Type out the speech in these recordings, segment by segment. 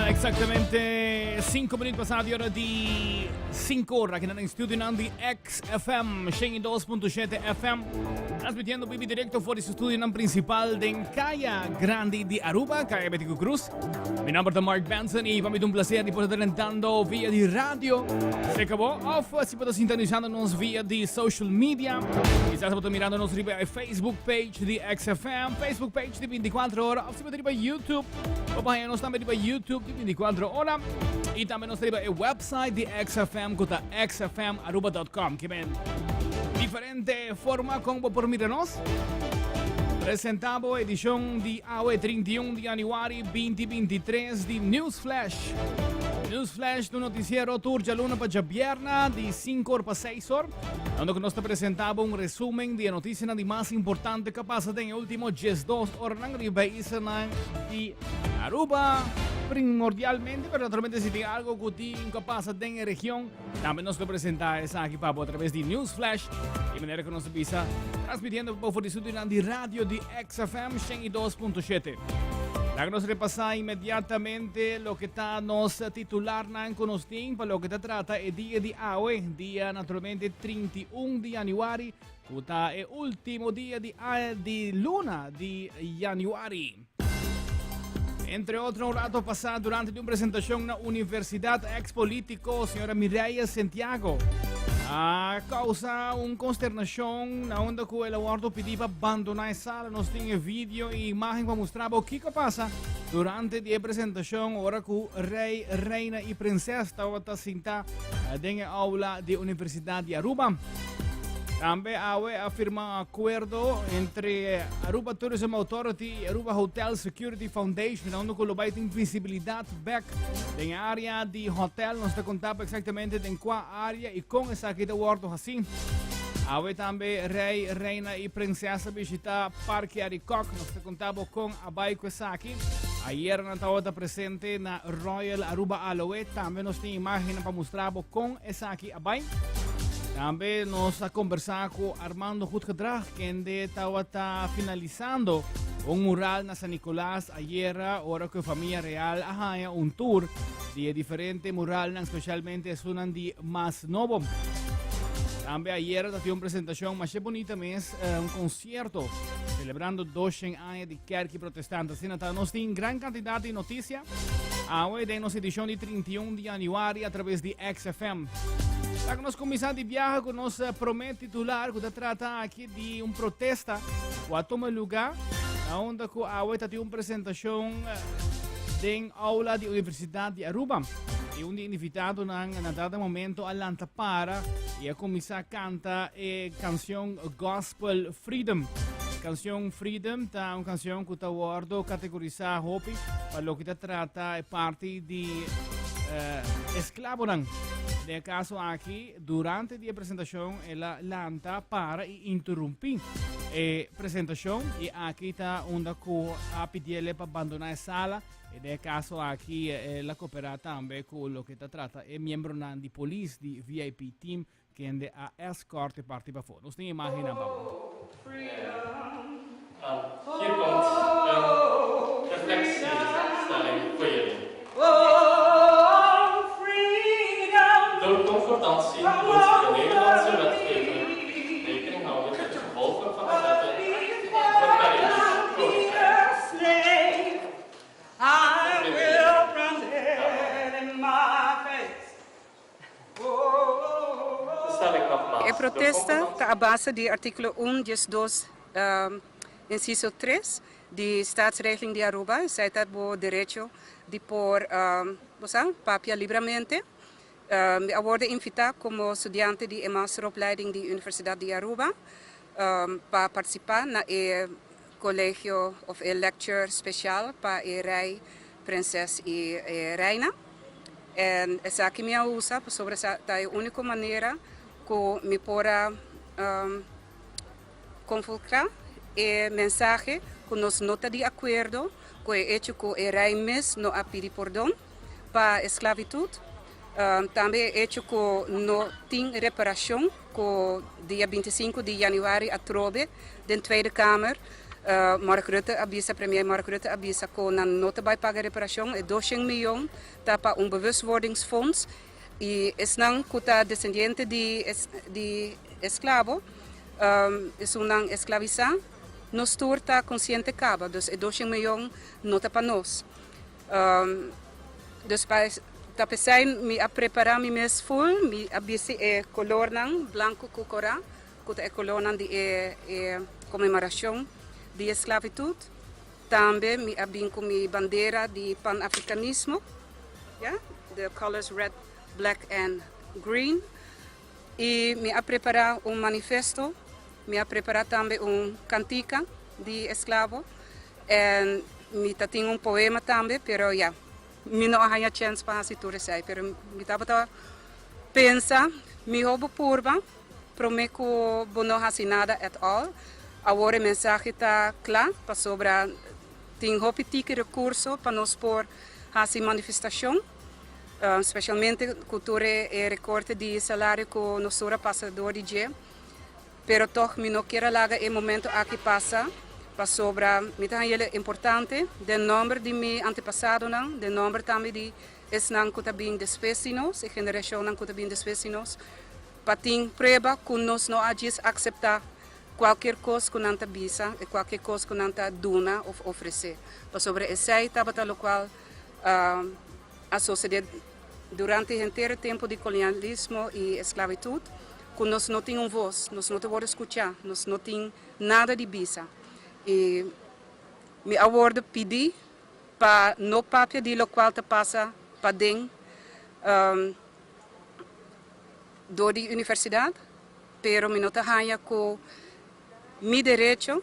Eksaktamente 5 minüt pasá di ora di 5 ora aki nan studio nan di XFM 102.7 FM transmitiendo bibi direkto for di su studio nan prinsipal den Kaya Grandi di Aruba, Kaya Betico Cruz. Mi nomber ta Mark Benson y pa mi ta un placer di por ta drentando via di radio. Se acabó of si bo ta sintonizando nos via di social media. Quizás bo ta mirando nos riba e Facebook page di XFM, Facebook page di 24 ora of si bo ta riba YouTube. Bo por haña nos tambe riba YouTube di 24 ora. Y tambe nos ta riba e website di XFM ku ta xfmaruba.com. Ke men diferente forma kon bo por mira nos. Presentabo edishon di awe 31 di januari 2023 di News Flash. News Flash tu noticiero tur djaluna pa djabierna di 5 or pa 6 or. Unda ku nos ta presentabo un resumen di e noticianan di mas importante ku a pasa den e ultimo 12 oranan riba e islanan di Aruba primordialmente, pero naturalmente si tin algo ku tin ku a pasa den e region, tambe nos lo presenta esaki pa bo a traves di News Flash. Di manera ku nos ta bisa transmitiendo pa bo for di studionan di radio di XFM 102.7. Laga nos repasá inmediatamente loke ta nos titularnan ku nos tin pa loke ta trata e dia di awe, dia naturalmente 31 di januari, ku ta e último dia di, di luna di januari. Entre otro, un rato pasá durante di un presentashon na Universidat ex polítiko señora Mireya Santiago a kousa un konsternashon na unda ku el a wòrdu pidí pa bandoná e sala. Nos tin e video i imágen pa mustra bo kiko a pasa durante di e presentashon ora ku rei, reina i prinses tabata sintá den e aula di Universidat di Aruba. Tambe awe a firma un akuerdo entre Aruba Tourism Authority i Aruba Hotel Security Foundation, unda ku lo bai tin visibilidat bek den e área di hotel. Nos ta konta bo eksaktamente den kua área i kon esaki ta wòrdu hasí. Awe tambe rei, reina i prinsesa bishita Parke Arikok. Nos ta konta bo kon a bai ku esaki. Ayera nan tabata presente na Royal Aruba Aloe. Tambe nos tin imágennan pa mustra bo kon esaki a bai. Tambe nos a kombersá ku Armando Goedgedrag, kende tabata finalisando un mural na San Nicolas ayera ora ku e famia real a haña un tour di e diferente muralnan, spesialmente esunnan di mas nobo. Tambe ayera ta tin un presentashon masha bunita mes, un konsierto selebrando 200 aña di Kerki Protestante. Asina ta nos tin gran kantidat di notisia awe den nos edishon di 31 di januari a traves di XFM. Laga nos kuminsá di biaha ku nos promé titular ku ta trata aki di un protesta ku a tuma lugá na unda ku awe ta tin un presentashon den aula di Universidat di Aruba. I un di invitadonan na dado momento a lanta para i a kuminsá kanta e kanshon Gospel Freedom. E kanshon Freedom ta un kanshon ku ta wòrdu kategorisá hopi pa loke ta trata e parti di esklabonan. Den e kaso aki, durante di e presentashon el a lanta para i interumpí e presentashon i aki ta unda ku a pidiele pa bandoná e sala. E den e kaso aki el a koperá tambe ku loke ta trata e miembronan di polis di VIP team kende a eskort e parti pafó. Nos tin imágennan pa bo. Hier komt een reflectiestelling voor jullie. Door concordantie moet de Nederlandse wetgever rekening houden met de gevolgen van de wetten van het Caribisch Koninkrijk. E protesta ta a base di artíkulo un diesdos insiso tres di Staatsregeling di Aruba, esei ta bo derecho di por bo sa papia libramente. Mi a worde invitá komo studiante di e masteropleiding di Universidat di Aruba pa partisipá na e kolegio òf e lecture spesial pa e rei, prinses i e reina. En esaki mi a usa pasobra esa ta e úniko manera ku mi por a konfulká e mensahe ku nos no ta di akuerdo ku e echo ku e rei mes no a pidi pordon pa e sklavitut. Tambe e echo ku no tin reparashon ku dia 25 di yanüari atrobe den Tweede Kamer. Mark Rutte a bisa, Premier Mark Rutte a bisa ku nan no ta bai paga reparashon, e 200 mion ta pa un bewustwordingsfonds i esnan ku ta desendiente di di esklabo, esunnan esklavisá, nos tur ta konsiente kaba, dus e 200 mion no ta pa nos. Dus pa ta p'esei mi a prepará mi mes ful, mi a bisti e kolornan blanku ku korá, ku ta e kolornan di e e konmemorashon di e sklavitut. Tambe mi a bin ku mi bandera di pan-afrikanismo, ya, the colors red, black and green. I mi a prepará un manifesto, mi a prepará tambe un kantika di esklabo. En mi ta tin un poema tambe, pero ya, mi no a haña chèns pa hasi tur esei. Pero mi tabata pensa, mihó bo purba promé ku bo no hasi nada at all. Awor e mensahe ta kla, pasobra tin hopi tiki rekurso pa nos por hasi manifestashon, spesialmente ku tur e rekorte di salario ku nos tur a pasa dor di dje. Pero tog mi no kier a laga e momento aki pasa, pasobra mi ta haña importante den nomber di mi antepasadonan, den nomber tambe di esnan ku ta bin despues di nos, e generashonnan ku ta bin despues di nos, pa tin prueba ku nos no a djis akseptá kualkier kos ku nan ta bisa i kualkier kos ku nan ta duna òf ofresé. Pasobra esei tabata lokual a sosodé durante henter e tempu di kolonialismo i esklabitut, ku nos no tin un vos, nos no ta wòrdu skuchá, nos no tin nada di bisa. I mi a wòrdu pidí pa no papia di lokual ta pasa paden dor di universidat, pero mi no ta haña ku mi derecho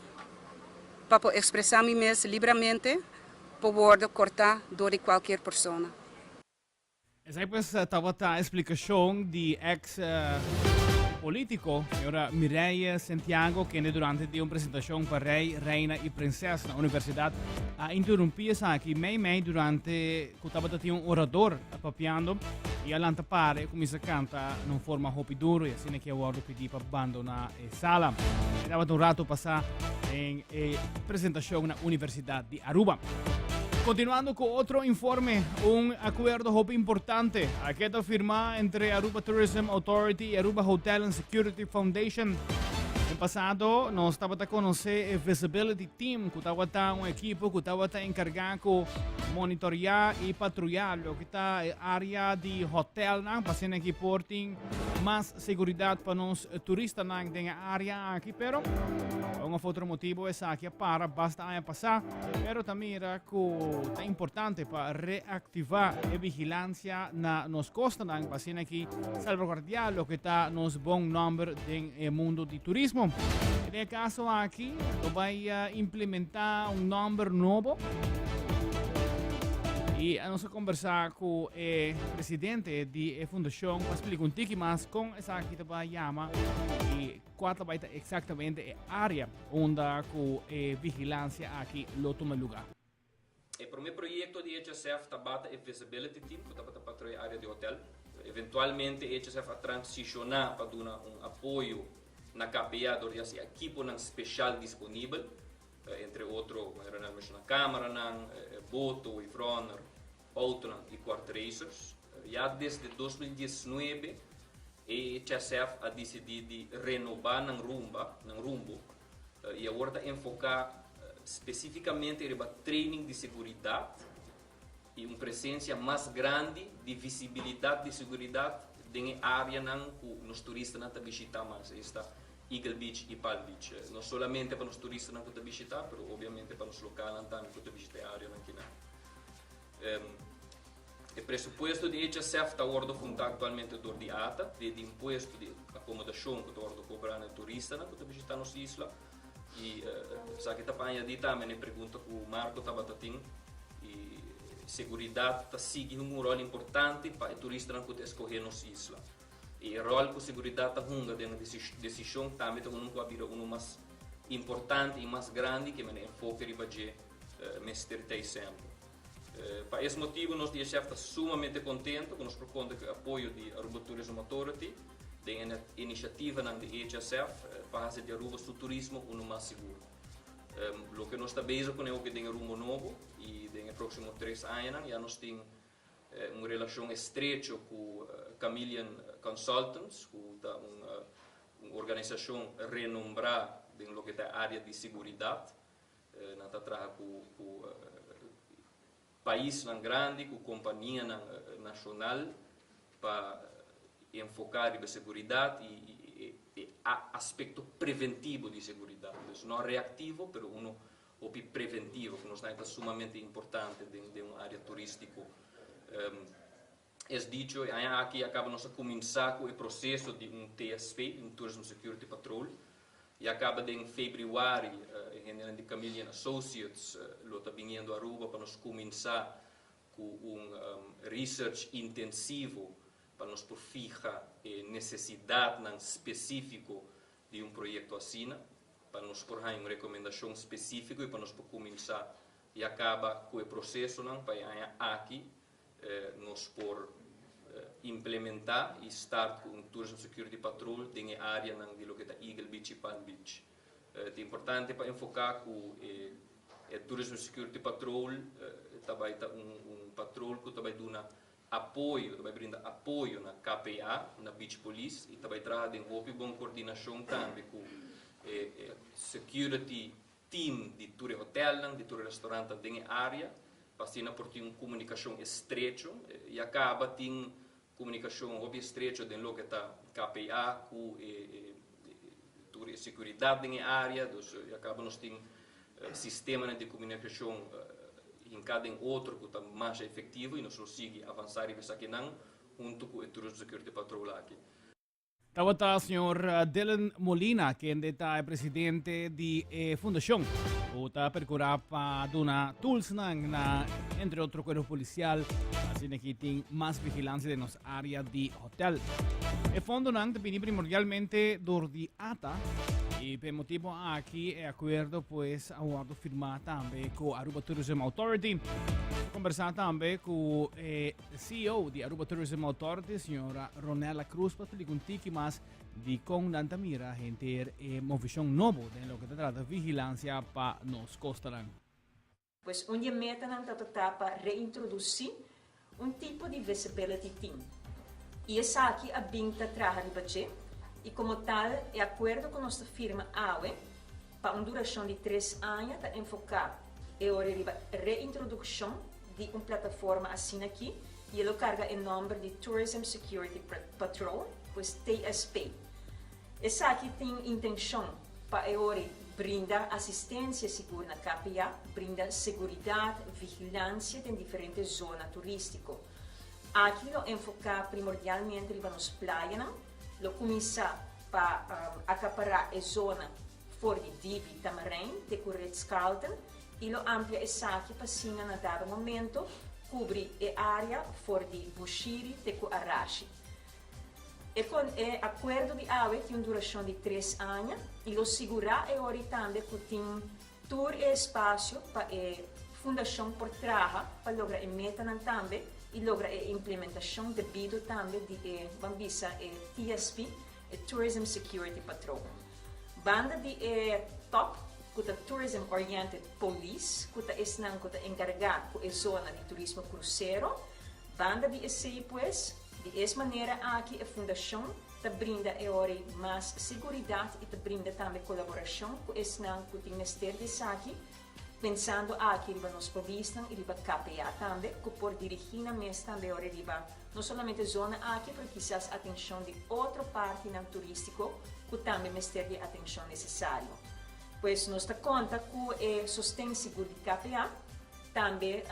pa por ekspresá mi mes libramente por wòrdu kortá dor di kualkier persona. Esaki pues tabata explicacion di ex politico, señora Mireille Santiago, kende durante di un presentacion pa rey, reina y prinses na universidad a interrumpi esaki mei mei durante cu tabata tin un orador papiando y a lanta para y cuminsa canta na un forma hopi duro y asina ke a wordo pidi pa bandona e sala. E tabata un rato pasa den e presentacion na Universidad di Aruba. Continuando cu otro informe, un acuerdo hopi importante a keda firma entre Aruba Tourism Authority y Aruba Hotel and Security Foundation. En pasado nos tabata conoce e Visibility Team, cu tabata un equipo cu tabata encarga cu monitorea y patruya loke ta e area di hotelnan, pa asina ki por tin mas seguridad pa nos turistanan den e area aki, pero pa un of otro motibo esaki a para basta aña pasá, pero ta mira ku ta importante pa reaktivá e vigilansia na nos kostanan pa asina aki salvaguardiá loke ta nos bon nòmber den e mundo di turismo. Den e kaso aki lo bai implementá un nòmber nobo i nos a kombersá ku e presidente di e fundashon pa splika un tiki mas kon esaki ta bai yama i kua ta bai ta eksaktamente e área unda ku e vigilansia aki lo tuma lugá. E promé proyekto di HSF tabata e Visibility Team ku tabata patroya área di hotel. Eventualmente HSF a transishoná pa duna un apoyo na KPA dor di hasi ekiponan speshal disponibel, entre otro manera nan a menshoná kameranan, boto, wave runner, autonan i quart racers. Ya desde 2019 e HSF a disidí di renobá nan rumba, nan rumbo i awor ta enfoká spesífikamente riba training di seguridat i un presensia mas grandi di visibilidat di seguridat den e áreanan ku nos turistanan ta bishitá mas, esta Eagle Beach i Palm Beach. No solamente pa nos turistanan ku ta bishitá, pero obviamente pa nos lokalnan tambe ku ta bishitá e áreanan kinan. E presupuesto di HSF ta wordo hunta actualmente door di ata, di di impuesto di acomodacion cu ta wordo cobra na e turistanan cu ta bishita nos isla. Y esaki ta pa añadi tambe na e pregunta cu Marco tabata tin. Y seguridad ta sigui hunga un rol importante pa e turistanan cu ta escoge nos isla. Y e rol cu seguridad ta hunga den e decision tambe ta uno cu a bira uno mas importante y mas grandi ke mene enfoke riba dje mester ta semper. Pa es motibu nos di ESF ta sumamente kontento ku nos por konta ku e apoyo di Aruba Tourism Authority den e inisiativanan di EHSF pa hasi di Aruba su turismo unu mas sigur. Loke nos ta bezig kuné oke den e rumbo nobo i den e próksimo tres añanan ya nos tin un relashon estrecho ku Chameleon Consultants ku ta un un organisashon renombrá den loke ta e área di seguridat. Nan ta traha ku ku paisnan grandi, ku kompanianan nashonal pa enfoká riba seguridat i e aspekto preventivo di seguridat. Dus no reaktivo, pero uno hopi preventivo, ku nos nan ta sumamente importante den den un área turístiko. Es dicho, e aña aki a kaba nos a kuminsá ku e proseso di un TSP, di un Tourism Security Patrol. Ya kaba den febrüari e hendenan di Chameleon Associates lo ta biniendo Aruba pa nos kuminsá ku un research intensivo pa nos por fiha e nesesidatnan spesífiko di un proyekto asina, pa nos por haña un rekomendashon spesífiko i pa nos por kuminsá ya kaba ku e prosesonan pa e aña aki nos por implementá i start ku un Tourism Security Patrol den e áreanan di loke ta Eagle Beach i Palm Beach. Ta importante pa enfoká ku e Tourism Security Patrol ta bai ta un patrol ku ta bai duna apoyo, ta bai brinda apoyo na KPA, na Beach Police i ta bai traha den hopi bon kordinashon tambe ku e security team di tur e hotelnan, di tur e restaurantnan den e área, pa asina por tin un komunikashon estrecho. Ya kaba tin komunikashon hopi estrecho den loke ta KPA ku e tur e sekuridat den e área, dus ya kaba nos tin sistemanan di komunikashon hinká den otro ku ta masha efektivo i nos lo sigui avansá riba esakinan huntu ku e Tourism Security Patrol aki. Tabata señor Dylan Molina, kende ta e presidente di e fundacion cu ta percura pa duna toolsnan na entre otro cuerpo policial, asina ki tin mas vigilancia den nos area di hotel. E fondonan ta bini primordialmente door di ATA y p'e motibo aki e acuerdo pues a wordo firma tambe cu Aruba Tourism Authority. Conversa tambe cu e CEO di Aruba Tourism Authority, señora Ronella Cruz, pa splika un tiki mas di kon nan ta mira henter e movishon nobo den loke ta trata vigilansia pa nos kostanan. Pues un di e metanan ta ta pa reintrodusí un tipo di visibility team i esaki a bin ta traha riba dje i komo tal e akuerdo ku nos ta firma awe pa un durashon di tres aña ta enfoká e ora riba reintrodukshon di un plataforma asina aki i e lo karga e nòmber di Tourism Security Patrol, pues TSP. Esaki tin intenshon pa e ora brinda asistensia sigur na KPA, brinda seguridat, vigilansia den diferente zona turístiko. Aki lo enfoká primordialmente riba nos playanan, lo kuminsá pa akapará e zona for di Divi Tamarijn te ku Ritz-Carlton i lo amplia esaki pa asina na dado momento kubri e área for di Bushiri te ku Arashi. E kon e akuerdo di awe tin un durashon di tres aña i lo sigurá e ora i tambe ku tin tur e espasio pa e fundashon por traha pa logra e metanan tambe i logra e implementashon debido tambe di e ban bisa e TSP, e Tourism Security Patrol. Banda di e top ku ta Tourism Oriented Police ku ta esnan ku ta enkargá ku e zona di turismo krusero. Banda di esei pues, di es manera aki e fundashon ta brinda e ora ei mas seguridat i ta brinda tambe kolaborashon ku esnan ku tin mester di esaki, pensando aki riba nos polisnan i riba KPA tambe ku por dirigí nan mes tambe e ora riba no solamente zona aki pero kisas atenshon di otro partinan turístiko ku tambe mester di e atenshon nesesario. Pues nos ta konta ku e sosten sigur di KPA. Tambe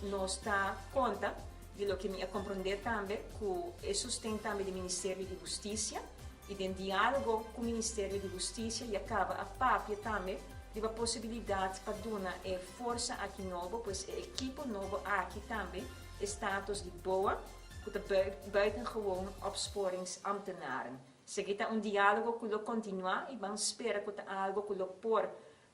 nos ta konta di loke mi a komprondé tambe ku e sosten tambe di Ministerio di Hustisia i den diálogo ku Ministerio di Hustisia ya kaba a papia tambe riba posibilidat pa duna e forsa aki nobo, pues e ekipo nobo aki tambe e status di boa ku ta buitengewoon opsporingsambtenaren. Esaki ta un diálogo ku lo kontinuá i ban spera ku ta algo ku lo por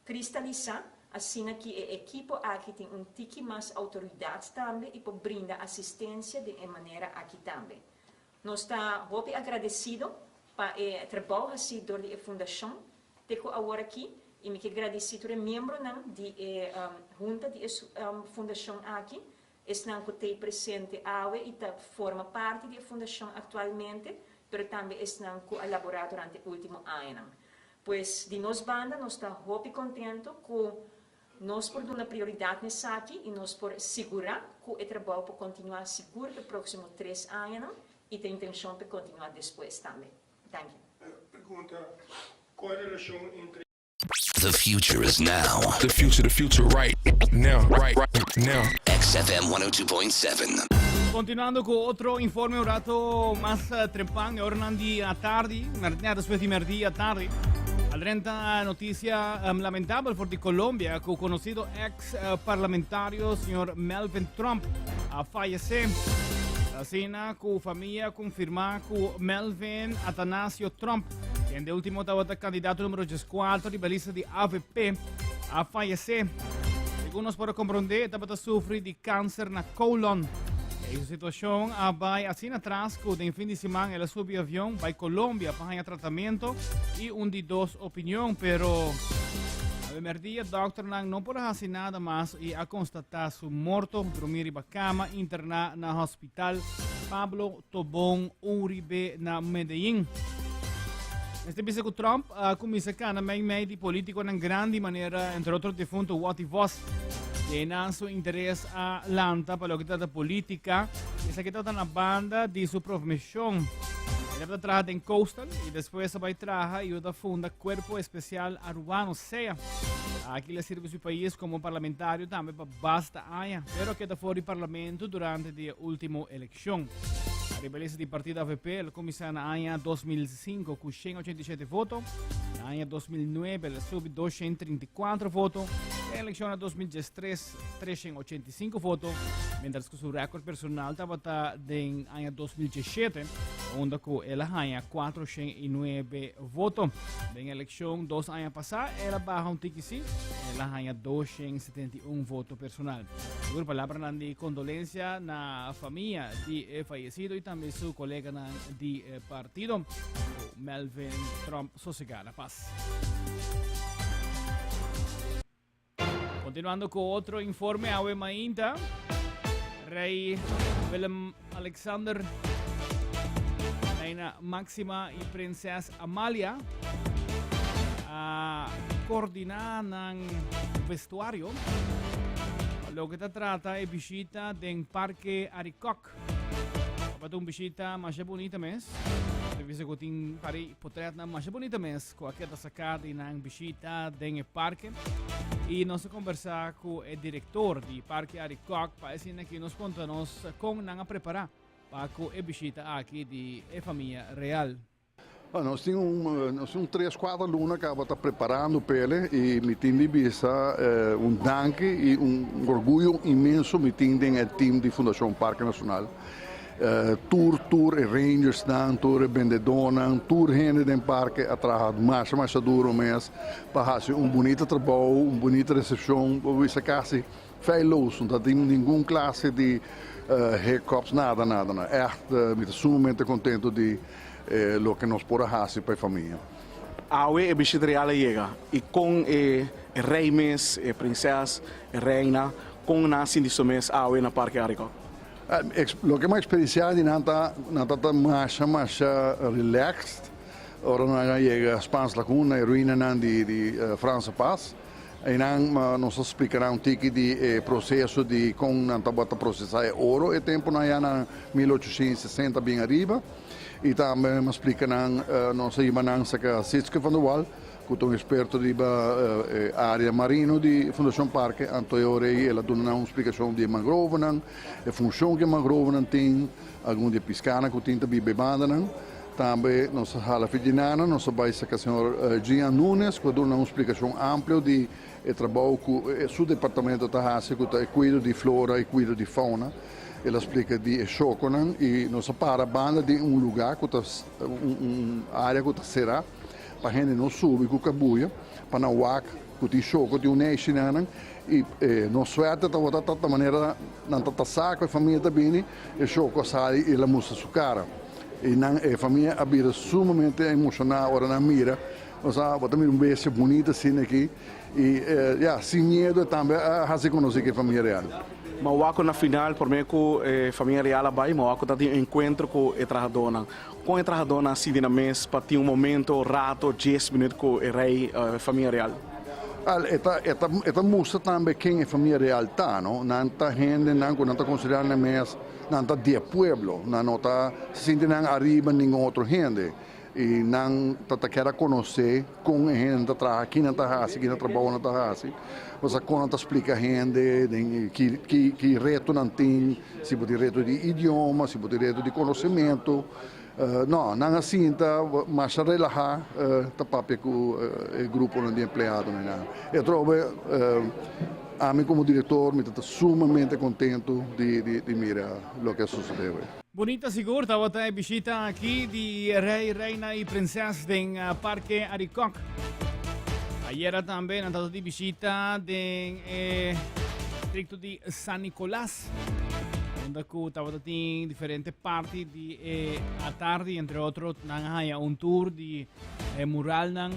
Kristalisá, asina ki e ekipo aki tin un tiki mas outoridat tambe i por brinda asistensia den e manera aki tambe. Nos ta hopi agradesido pa e trabou hasí dor di e fundashon te ku awor aki. I mi ke gradisí tur e miembronan di e hunta di e fundashon aki, esnan ku t'ei presente awe i ta forma parti di e fundashon aktualmente, pero tambe esnan ku a laborá durante e último añanan. Pues di nos banda nos ta hopi kontentu ku nos por duna prioridat na esaki i nos por sigurá ku e trabou por kontinuá sigur pa e próksimo tres añanan i ta intenshon pa e kontinuá despues tambe. Danki. Pregunta, Cual e relacion entre. The future is now. The future, the future right now, right now. XFM 102.7. Continuando cu otro informe un rato mas trempan, e oranan di atardi, mer, despues di merdia atardi. Al renta noticia lamentabel for di Colombia cu conocido ex parlamentario señor Melvin Trump a fallece. Asina cu famia a confirma cu Melvin Atanasio Trump, kende ultimo tabata candidato numero 14 riba lista di AVP, a fallece. Segun nos por a comprende, e tabata sufri di cancer na colon. E su situacion a bai asina atras cu den fin di siman el a subi avion bai Colombia pa haña tratamento y un di dos opinion, pero awe merdia dokternan no por a haci nada mas y a constata su morto drumi riba cama interna na hospital Pablo Tobón Uribe na Medellín. Mester bisa cu Trump a cuminsa cana mei mei di politiconan grandi manera entre otro difunto Watty Vos. Y einan su interes a lanta pa loke trata politica. Esaki tabata na banda di su profesion. El tabata traha den Coastal y despues a bay traha y yuda funda Cuerpo Especial Arubano, sea. Aki el a sirbi su pais como parlamentario tambe pa basta aña, pero a keda for di parlamento durante di e ultimo eleccion. Ariba lista di partido avp el a cuminsa na aña 2005 cu 187 voto, na aña 2009 el a subi 234 voto, den eleccion na 2013 385 voto, mientras cu su record personal tabata den aña 2017, unda cu el a haña 409 voto. Den eleccion dos aña pasá, el a baha un tiki sí, el a haña 271 voto personal. Sigur palabranan di condolencia na famia di e fallecido y tambe su coleganan di e partido. Melvin Trump sosega na paz. Continuando cu otro informe, awe mainta, Rey Willem Alexander, Reina Maxima y Prinses Amalia a coordina nan vestuario pa loke ta trata e bishita den Parke Arikok. Tabata un bishita masha bunita mes. Ta bisa cu tin pari potretnan masha bunita mes cu a keda saca di nan bishita den e parke. Y nos a conversa cu e director di Parke Arikok pa esina ki nos conta nos con nan a prepara pa cu e bishita aki di e famia real. Nos tin un nos tin un tres kuater luna kaba ta preparando p'ele i mi tin di bisa un danki i un orguyo inmenso mi tin den e team di Fundashon Parke Nashonal. Tur tur e rangersnan, tur e bendedónan, tur hende den parke a traha masha masha duro mes pa hasi un bunita trabou, un bunita resepshon, bo bisa kasi feilloos, no ta tin ningun klase di hiccups, nada nada nada. Ègt mi ta sumamente kontento di loke nos por a hasi pa e famia. Awe e bishita real a yega i kon e rei mes, e prinses, e reina, kon nan a sinti su mes awe na Parke Arikok? Loke mi a eksperensiá di nan ta, nan ta ta masha masha relaxed ora nan a yega Spaans Lagoon na e ruinanan di Franse Pas. Einan nos a splika nan un tiki di e proseso di kon nan tabata prosesá e oro e tempunan ya na 1860 bien ariba. I tambe mi a splika nan, nos a hiba nan serka Sietske van der Wal, ku ta un eksperto riba e área marino di Fundashon Parke. Anto e ora ei el a duna nan un splikashon di e mangrovenan, e funshon ku e mangrovenan tin, algun di e piskanan ku tin ta biba e bandanan. Tambe nos a hala Fidinana, nos a bai serka señor Gian Nunes ku a duna un splikashon amplio di e trabou ku su departamento ta hasi ku ta e kuido di flora i kuido di fauna. El a splika di e shokonan i nos a para banda di un lugá ku ta un área ku ta será pa hende no subi ku kabuya pa nan wak ku tin shoko tin un neishinan i nos suerte tabata ta manera nan ta sa ku e famia ta bini e shoko a sali i el a mustra su kara. I nan e famia a bira sumamente emoshoná ora nan mira. Osea, bo ta mira un bestia bunita asina aki y ya, sin miedo e tambe a haci conoci cu e famia real. Ma wak cu na final, prome cu e famia real a bay, ma wak cu ta tin un encuentro cu e trahadornan. Con e trahadornan a sinti nan mes pa tin un momento, rato, dies minuut cu e rey, e famia real? Al, e ta, e ta, e ta mustra tambe ken e famia real ta, no? Nan ta hendenan cu nan ta considera nan mes, nan ta di e pueblo, nan no ta sinti nan ariba ningun otro hende. I nan ta ta kier a konosé kon e hende ta traha, ki nan ta hasi, ki nan trabou nan ta hasi. Pasobra kon nan ta splika hende den ki ki ki reto nan tin, si bo tin reto di idioma, si bo tin reto di konosementu. No, nan a sinta masha relahá ta papia ku e gruponan di empleadonan nan. E atrobe ami komo direktor mi ta ta sumamente kontentu di di mira loke a sosodé awe. Bunita sigur tabata e bishita aki di Rey, Reina y Prinses den Parke Arikok. Ayera tambe nan tabata di bishita den e districto di San Nicolas, unda cu tabata tin diferente parti di e atardi, entre otro nan a haya un tour di e muralnan,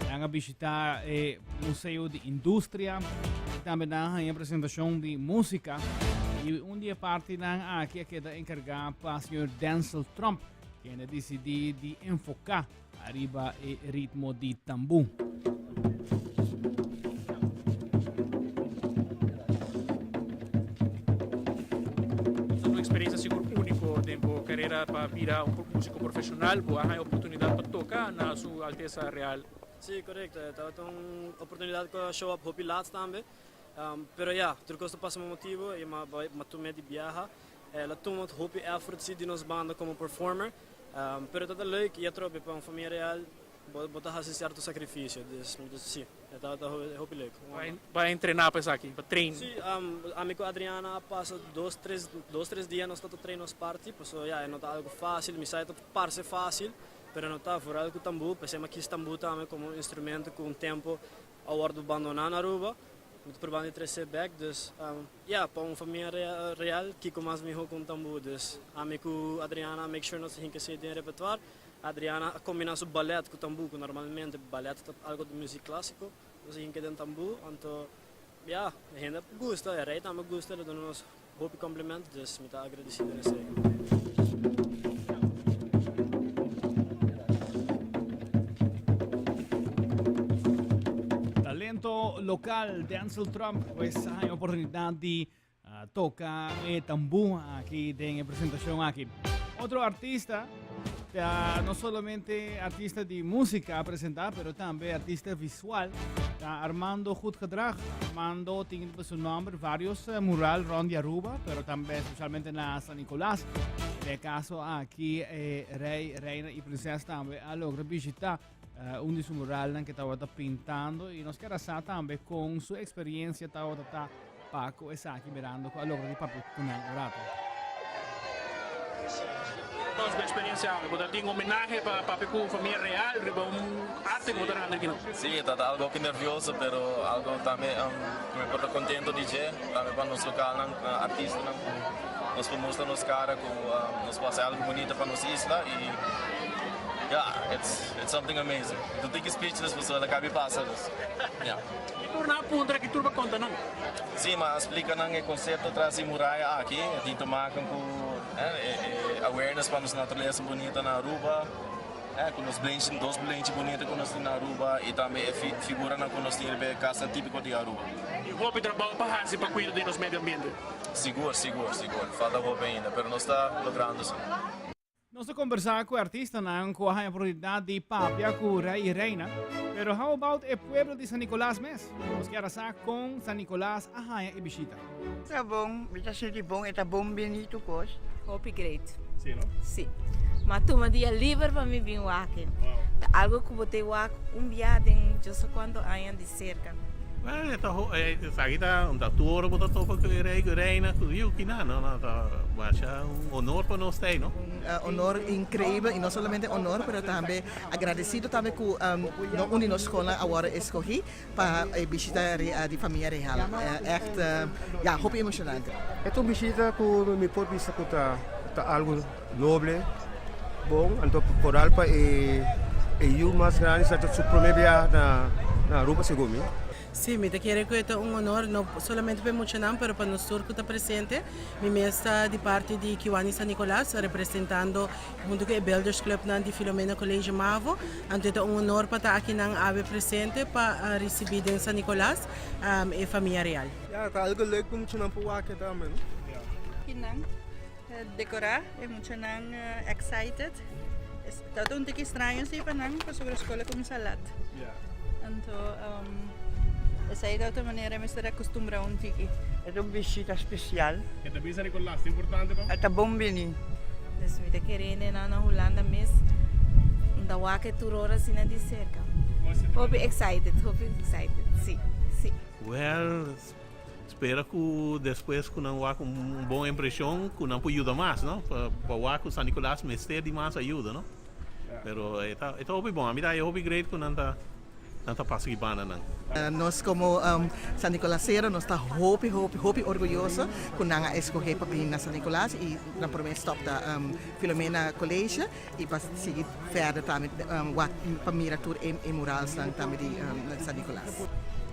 nan a bishita e Museo di Industria y tambe nan a haya presentacion di musica. Y un di e partinan aki a keda encarga pa señor Denzel Tromp, quien a decidi di enfoca ariba e ritmo di tambu. Un experiencia sigur unico den bo carera pa bira un musico profesional. Bo a haya oportunidad pa toca na su Alteza Real. Sí, correcto. Tabata un oportunidad cu a show up hopi laat tambe. Pero ya, tur cos ta pasa pa motibo y m'a bai, m'a tuma di biaha. El a tuma hopi effort si di nos banda como performer. Pero tabata leuk y atrobe pa un famia real bo bo ta haci cierto sacrificio. Dus mi dus si, e tabata hopi leuk. Bo a entrena pa esaki, pa train? Si, ami cu Adriana a pasa dos tres, dos tres dia nos tabata train nos parti, pasobra ya e no ta algo facil, mi sa e ta parce facil, Pero no ta vooral cu tambú, p'esei mi a kies tambú tambe como un instrumento cu un tempo a wordo bandona na Aruba. Mi ta probando di trece bek, dus ya, pa un famia real kico mas miho cu un tambú. Dus ami cu Adriana a make sure nos a hinca esey den e repertoire. Adriana a combina su ballet cu tambú, cu normalmente ballet ta algo di muziek clasico, nos a hinca den tambú, anto ya, e hende a gusta, e rey tambe a gusta, el a duna nos Hopi compliment dus mi ta agradecido na esey. Talento local Denzel Trump pues a haña oportunidad di ah, toca e tambú aki den e presentacion aki. Otro artista ta no solamente artista di música a presenta, pero tambe artista visual. Ta Armando Goedgedrag. Armando tin pa su nomber varios eh, mural rond di Aruba, pero tambe especialmente na San Nicolas. Den e caso aki, eh, rey, reina y prinses tambe a logra visita eh, un di su muralnan que tabata pintando y nos quiere sa tambe con su experiencia tabata ta pa cu esaki mirando cu a logra di papia cu nan un rato. Nos bo experiencia awe, bo ta tin homenahe pa papia cu famia real riba un arte cu bo ta randa aki no? Si, ta ta algo hopi nervioso, pero algo tambe cu mi por ta contento di dje, tambe pa nos localnan, artistanan cu nos por mustra nos cara cu nos por haci algo bunita pa nos isla y ya, it's it's something amazing. Mi ta tiki speechless pasobra el a cabi pasa dus, ya. Ki tur nan a puntra, ki tur bo a konta nan? Sí, mi a splika nan e konsepto tras di muraya aki. E tin te maken ku e awareness pa nos naturalesa bunita na Aruba, ku nos blenchi, dos blenchi bunita ku nos tin na Aruba i tambe e figuranan ku nos tin riba e kasnan tipiko di Aruba. Tin hopi trabou pa hasi pa kuido di nos medio ambiente. Sigur, sigur, sigur. Falta hopi ainda, pero nos ta logrando sí. Nos a conversa cu e artistanan cu a haña oportunidad di papia cu Rey y Reina, pero how about e pueblo di San Nicolas mes? Nos kier a sa con San Nicolas a haña e bishita. Ta bon, mi ta sinti bon, e ta bon bini tur kos. Hopi great. Si no? Si. Ma tuma dia liber pa mi bin wak e. Ta algo ku bo te wak un bia den yo sa kuantu aña di serka. Bueno, e ta ho, esaki ta un ta tur ora bo ta topa ku e rei ku e reina ku yu kina no no ta masha un honor pa nos tei no. Un honor increibel y no solamente honor pero tambe agradecido tambe cu no un di nos scolnan a worde escogi pa e bishita di famia real. Echt ya hopi emocionante. E ta un bishita cu mi por bisa cu ta ta algo noble, bon, anto vooral pa e. E yu mas grandi sa ta su prome biaha na Aruba segun mi. Sí, mi ta kere ku e ta un honor no solamente pa e muchanan pero pa nos tur ku ta presente. Mi mes ta di parti di Kiwani San Nicolas representando huntu ku e Builders Clubnan di Filomena College Mavo. Anto e ta un honor pa ta akinan awe presente pa risibí den San Nicolas e famia real. Ya, ta algo leuk pa muchanan por wak tambe, no? Kinan decorá, e muchanan excited. Ta un tiki straño si pa nan pasobra skol a kuminsá lat. Anto esei ta otro manera mester akustumbrá un tiki. E ta un bishita spesial. E ta bisa Nicolas, ta importante pa bo? E ta bon bini. Dus mi ta kere hende nan na Hulanda mes un ta wak e tur ora asina di serka. Hopi excited, hopi excited, si, si. Well, Spera cu despues cu nan wak un bon impresion cu nan por yuda mas no pa wak cu San Nicolas mester di mas ayuda no pero e ta e ta hopi bon ami ta haya hopi great cu nan ta nan ta pasa ki banda nan. Nos como San Nicolasero nos ta hopi hopi hopi orguyoso cu nan a escoge pa bini na San Nicolas y nan prome stop ta Filomena College y pa sigui verder tambe wak pa mira tur e muralsnan tambe di San Nicolas.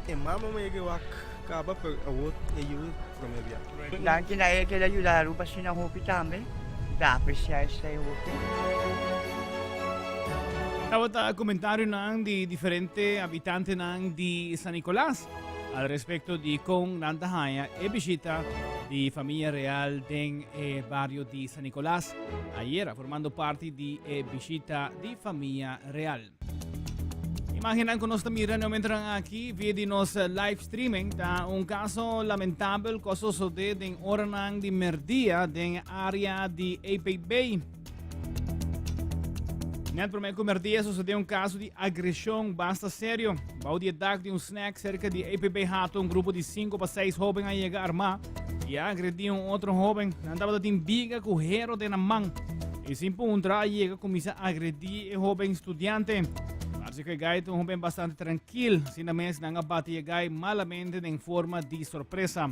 E mama mei ke wak kaba pero awor e yu prome bia. Danki na el keda yuda Aruba asina hopi tambe. Ta aprecia esei hopi. Tabata comentarionan di diferente habitantenan di San Nicolas al respecto di con nan ta haña e bishita di famia real den e bario di San Nicolas ayera, formando parti di e bishita di famia real. Imagennan ku nos ta mira na momentonan aki via di nos eh, live streaming ta un kaso lamentabel ku a sosodé den oranan di merdia den área di APB. Net promé ku merdia sosodé un kaso di agreshon basta serio. Bou di e dak di un snack serka di APB Hato un grupo di 5 pa 6 hóben a yega armá i a agredí un otro hóben. Nan tabata tin biga ku hero den nan man i sin puntra a yega kuminsá agredí E hoben studiante. Parse ku e gai ta un hoben bastante trankil. Asina mes nan a bati e gai malamente den forma di sorpresa.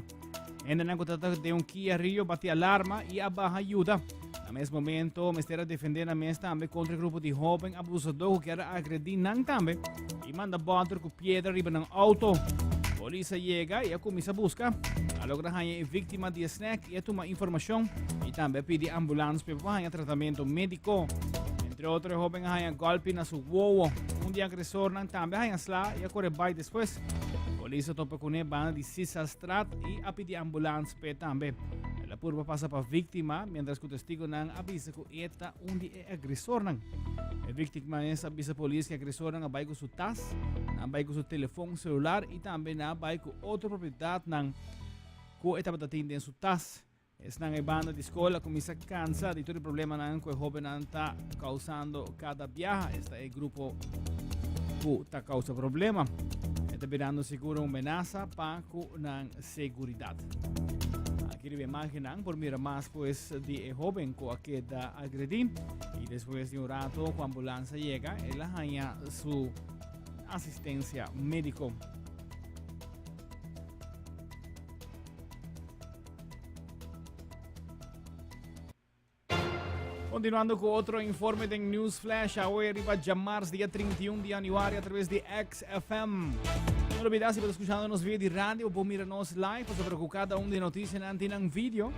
Hendenan ku tabata den un Kia Rio bati alarma i a baha yuda. Na mes momento mester a defende nan mes tambe kontra e grupo di hoben abusadó ku kier a agredí nan tambe i manda bòter ku piedra riba nan outo. Polis a yega i a kuminsá buska. A logra haña e víktima di e snack i a tuma informashon i tambe a pidi ambulans pa e por haña tratamentu médiko. Entre otro e hóben a haña gòlpi na su wowo. Un di e agresornan tambe a haña sla i a kore bai despues. Polis a topa kuné banda di Sissastraat i a pidi ambulans p'e tambe. El a purba pasa pa víktima, miéntras ku testigonan a bisa ku e ta un di e agresornan. E víktima es a bisa polis ku e agresornan a bai ku su tas, nan a bai ku su telefon selular i tambe nan a bai ku otro propiedatnan ku e tabata tin den su tas. Esnan e banda di skol a kuminsá kansa di tur e problemanan ku e hóbennan ta kousando kada biaha. Esta e grupo ku ta kousa problema. E ta birando sigur un menasa pa ku nan seguridat. Aki riba imágennan por mira mas pues di e hóben ku a keda agredí i despues di un rato ku ambulansa yega el a haña su asistensia médiko. Continuando cu otro informe den News Flash, awe riba djamars dia 31 di januari a través di XFM. No olvida si bo ta escuchando nos via di radio, bo mira nos live, pasobra cu cada un di noticianan tin nan video.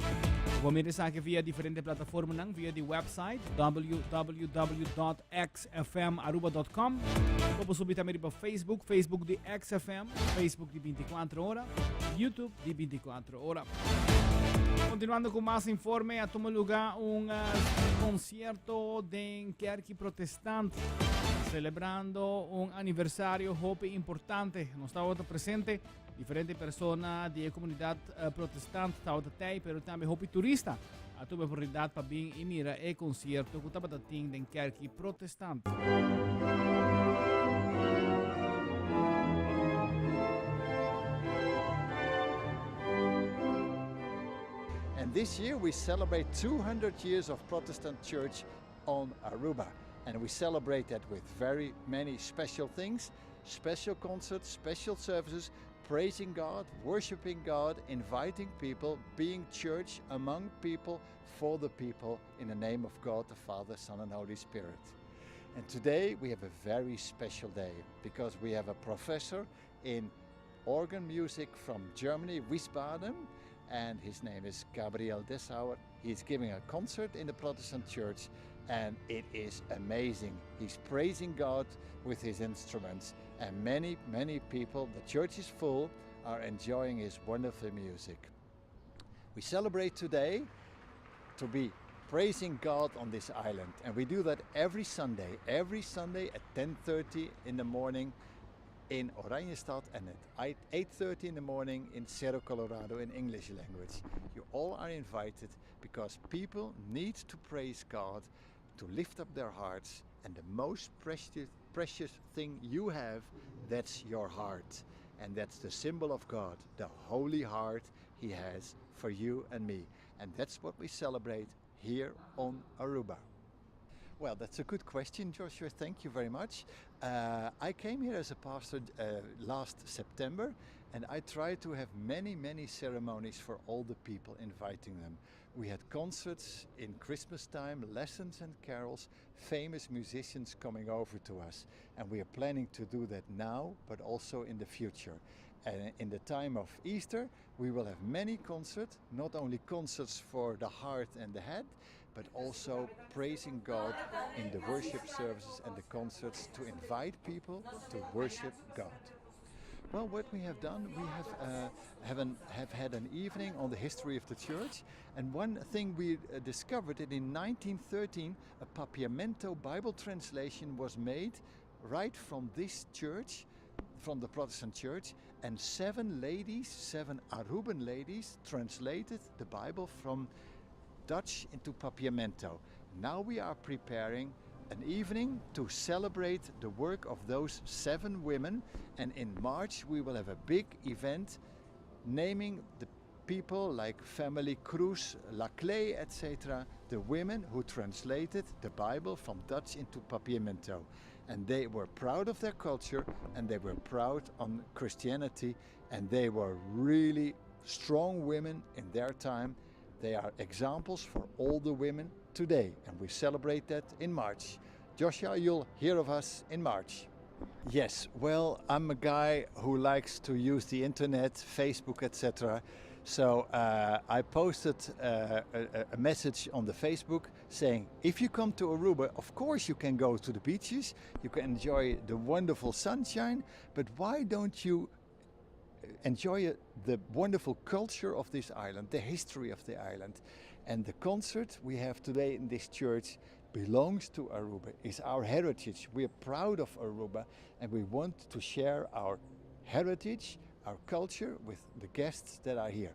Bo mira esaki via diferente plataformanan, via di website www. xfmaruba.com. Bo por subi tambe riba Facebook, Facebook di XFM, Facebook di 24 ora, YouTube di 24 ora. Continuando cu mas informe, a tuma lugar un uh, concierto den Kerki Protestant, celebrando un aniversario hopi importante. Nos tabata presente diferente persona di e comunidad uh, protestant tabata tei, pero tambe hopi turista a tuba oportunidad pa bin y mira e concierto cu tabata tin den kerki protestant. And this year we celebrate 200 years of Protestant Church on Aruba. And we celebrate that with very many special things, special concerts, special services, praising God, worshiping God, inviting people, being church among people, for the people, in the name of God the Father, Son, and Holy Spirit. And today we have a very special day because we have a professor in organ music from Germany, Wiesbaden, and his name is Gabriel Dessauer. He's giving a concert in the Protestant Church and it is amazing. He's praising God with his instruments and many, many people, the church is full, are enjoying his wonderful music. We celebrate today to be praising God on this island and we do that every Sunday, every Sunday at 10:30 in the morning in Oranjestad and at 8:30 in the morning in Cerro Colorado in English language. You all are invited because people need to praise God to lift up their hearts and the most precious precious thing you have that's your heart and that's the symbol of God, the holy heart he has for you and me. And that's what we celebrate here on Aruba. Well, that's a good question, Joshua. Thank you very much. Uh, I came here as a pastor uh, last September and I tried to have many, many ceremonies for all the people, inviting them. We had concerts in Christmas time, lessons and carols, famous musicians coming over to us. And we are planning to do that now, but also in the future. And in the time of Easter, we will have many concerts, not only concerts for the heart and the head, but also praising God in the worship services and the concerts to invite people to worship God. Well, what we have done, we have, uh, have, an, have had an evening on the history of the church. And one thing we uh, discovered that in 1913, a Papiamento Bible translation was made right from this church, from the Protestant church. And seven ladies, seven Aruban ladies, translated the Bible from Dutch into Papiamento. Now we are preparing an evening to celebrate the work of those seven women. And in March, we will have a big event naming the people like family Cruz, Laclay, etc., the women who translated the Bible from Dutch into Papiamento. And they were proud of their culture and they were proud on Christianity and they were really strong women in their time. They are examples for all the women today, and we celebrate that in March. Joshua, you'll hear of us in March. Yes, well, I'm a guy who likes to use the internet, Facebook, etc. So uh, I posted uh, a, a message on the Facebook saying, if you come to Aruba, of course you can go to the beaches, you can enjoy the wonderful sunshine, but why don't you enjoy the wonderful culture of this island, the history of the island. And the concert we have today in this church belongs to Aruba, is our heritage. We are proud of Aruba and we want to share our heritage, our culture with the guests that are here.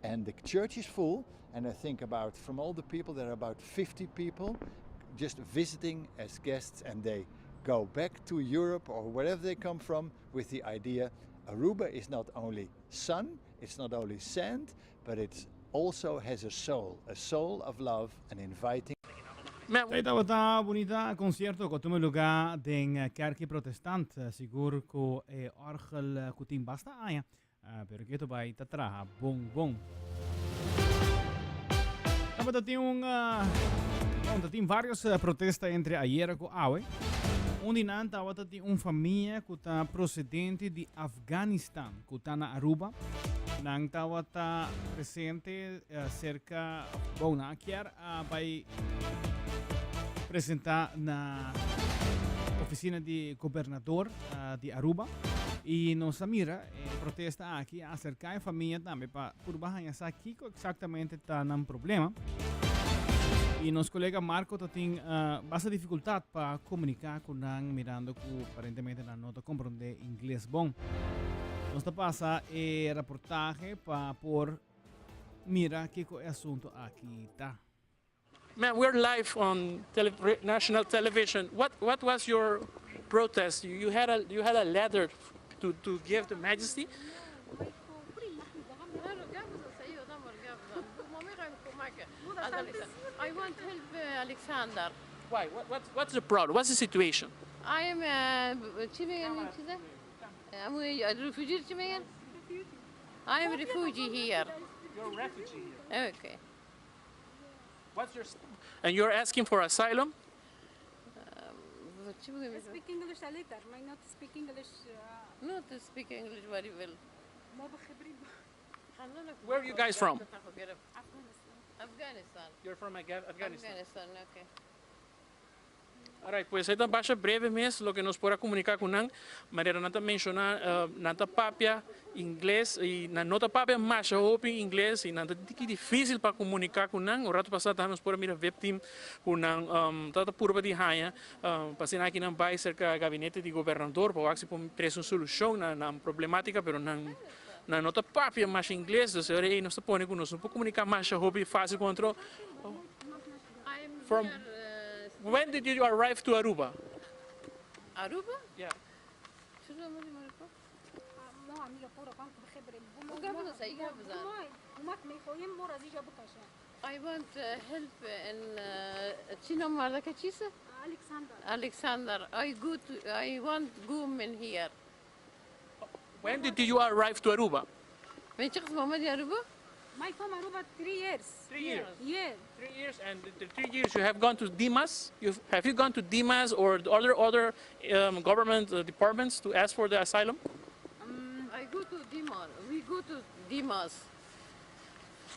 And the church is full, and I think about from all the people, there are about 50 people just visiting as guests, and they go back to Europe or wherever they come from with the idea Aruba is not only sun, it's not only sand, but it also has a soul, a soul of love and inviting. Esei tabata bunita concierto cu a tuma luga den Kerki Protestant. Sigur cu e orgel cu tin basta aña, pero keto bay ta traha bon bon. Tabata tin un, bon, ta tin varios protesta entre ayera cu awe. Un di nan tabata di un famia cu ta procedente di Afganistan cu ta na Aruba. Nan tabata presente cerca, bon, nan a kier a bay presenta na oficina di gobernador di Aruba. Y nos a mira e protesta aki a acerca e famia tambe pa purba haña sa kico exactamente ta nan problema. Y nos colega Marco ta tin uh, basta dificultad pa comunica cu nan mirando cu aparentemente nan no ta comprende ingles bon. Nos ta pasa e reportaje pa por mira kico e asunto aki ta. Man, we're live on tele national television. What what was your protest? You, you had a you had a letter to to give the Majesty. I want help uh, Alexander. Why? What, what what's the problem? What's the situation? I am uh, I'm a refugee. I am a refugee here. You're a refugee here. Okay. What's your and you're asking for asylum? Speak English a little, maar not speak English. Not speak English very well. Where are you guys from? Afghanistan. You're from Afghanistan. Afghanistan, okay. Alright, pues esta basta breve mes loke nos por a comunica cu nan. Manera nan ta menciona, nan ta papia ingles y nan no ta papia masha hopi ingles y nan ta tiki dificil pa comunica cu nan. Un rato pasa nos por a mira VIP team cu nan ta purba di haya pa asina aki nan bay cerca gabinete di gobernador pa wak si por trece un solucion na nan problematica, pero nan nan no ta papia masha ingles, dus ora ey nos ta pone cu nos no por comunica masha hopi facil cu otro. From when did you arrive to Aruba? Aruba? Yeah. I want help in چی نام مرده چیسه؟ Alexander. Alexander. I go to, I want go in here. When did you arrive to Aruba? من چه قسم آمدی Aruba? My from Aruba 3 years. 3 years. Yeah. 3 years, and the 3 years you have gone to Dimas. Have you gone to Dimas or the other government departments to ask for the asylum? I go to Dimas. We go to Dimas.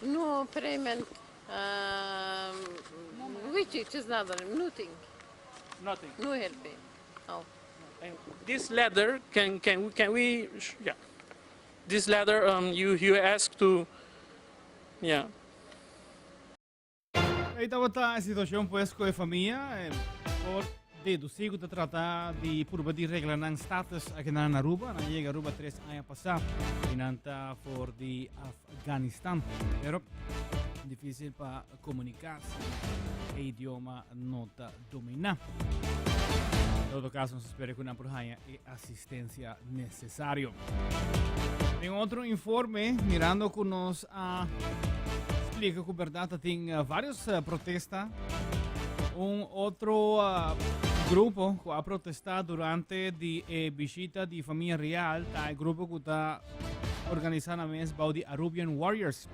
No payment. Which is not nothing. Nothing. No helping. Oh. And this letter, can we? Yeah. This letter, you ask to, yeah. Ey tabata e situacion pues cu e famia por deduci cu ta trata di purba di regla nan status aki na Aruba. Nan a yega Aruba 3 aña pasa y nan ta for di Afghanistan. Pero dificil pa comunica si e idioma no ta domina. En todo caso, nos ta spera cu nan por haya e asistencia necesario. Den otro informe, mirando cu nos a splica cu berdad tin varios protesta. Un otro grupo cu a protesta durante di e bishita di famia real ta e grupo cu ta organisa nan mes bou di Arubian Warriors.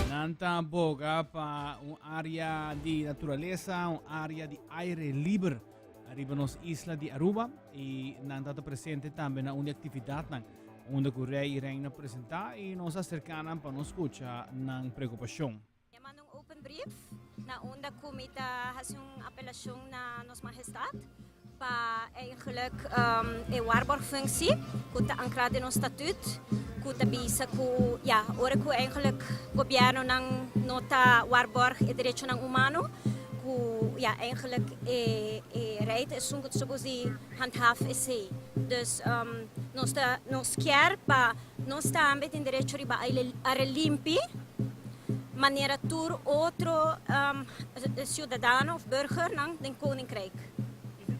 Nan ta boga pa un area di naturalesa, un area di aire liber ariba nos isla di Aruba y nan ta presente tambe na un actividad nan unda cu rey y reina presenta y nos a acerca nan pa nos scucha nan preocupacion. Manda un open brief na unda cu mi ta haci un apelacion na nos majestad pa eigenlijk e waarborgfunctie cu ta ancra den nos statuut cu ta bisa cu, ja, ora cu eigenlijk gobiernonan no ta waarborg e derechonan humano, cu, ja, eigenlijk e rey ta esun cu ta supposed di handhaaf esey. Dus nos ta nos kier pa nos tambe tin derecho riba aire, aire limpi manera tur otro ciudadano of burgernan den koninkrijk.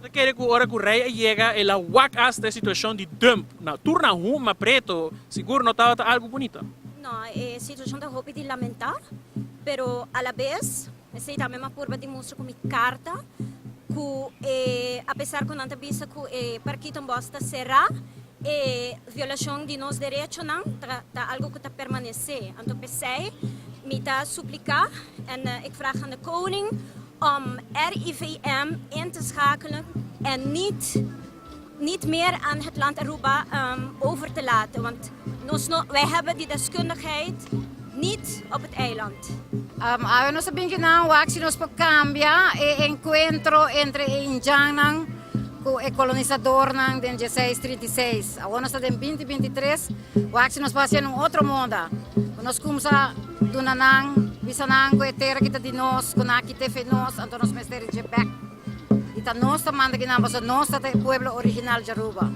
Ta kere cu ora cu rey a yega el a wak hasta e situacion di dump na tur na huma preto, sigur no tabata algo bunita. No, e situacion ta hopi di lamenta, pero a la bes, esey tambe m'a purba di mustra cu mi carta, cu e, a pesar cu nan ta bisa cu e Parkietenbos ta cera, e violacion di nos derechonan ta algo cu ta permanece. Anto p'esey mi ta suplica en ik vraag aan de koning om RIVM in te schakelen en niet meer aan het land Aruba over te laten. Want nos no, wij hebben die deskundigheid niet op het eiland. Awe nos a bin akinan wak si nos por cambia e encuentro entre e indjannan cu e colonisadornan den 1636. Awor nos ta den 2023, wak si nos por haci en un otro moda. Cu nos cumsa duna nan, bisa nan cu e tera aki ta di nos, cu nan a kita efe nos, anto nos mester dje bek. Y ta nos ta manda akinan, pasobra nos ta e pueblo original di Aruba.